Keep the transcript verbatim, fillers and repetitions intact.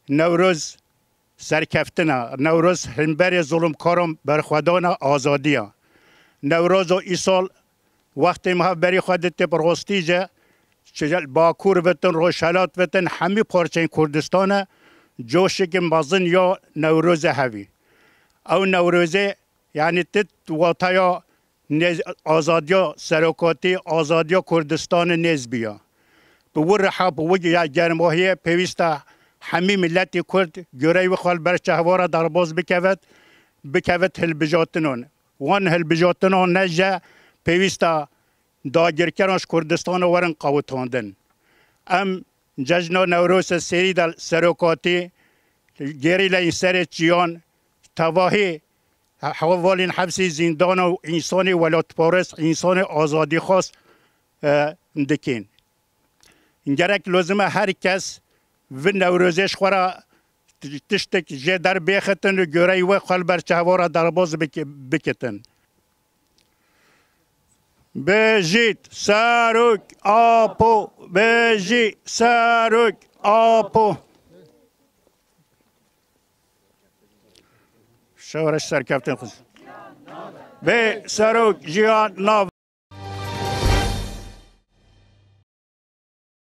Newroz serkeftin e. Newroz himberê zulumkaran berxwedan e, azadî ye. Newroz û îsal wextê me hev berî xwe dite bi rastî jî, çi Bakur bitin, Rojhelat bitin, hemî parçeyên Kurdistan e, coşeke mezin ya Newrozê hevî. Ew Newrozê, yanî ti wateya nêz-, azadiya serokatî, azadiya Kurdistanê nêz biya. Bi wir reha, bi wir ya germahiyê pêwîst e hemî miletê Kurd goreyê wî xwe li ber çehwara derbaz bikevit, bikevit hilbijatinan. Wan hilbijatinan ne jî pêwîst e dagirkeran ji Kurdistana werin qewitandin. Em cejna Newrozê serî de serokatî gerîleyên serê çiyan, tevahî he-, hevalên hepsî, zîndana û însanê welatparêz, însanê azadîxwaz, e, dikin. Gerek lozim e her kes vî Newrozê ji xwe re tiştek jê derbêxitin û goreyê wê xwe li ber çehwara derbaz bike-, bikitin. Bijît Serok Apo! Bijî Serok Apo! Şewreş serkeftin xwe. Bê Serok jiyan nav.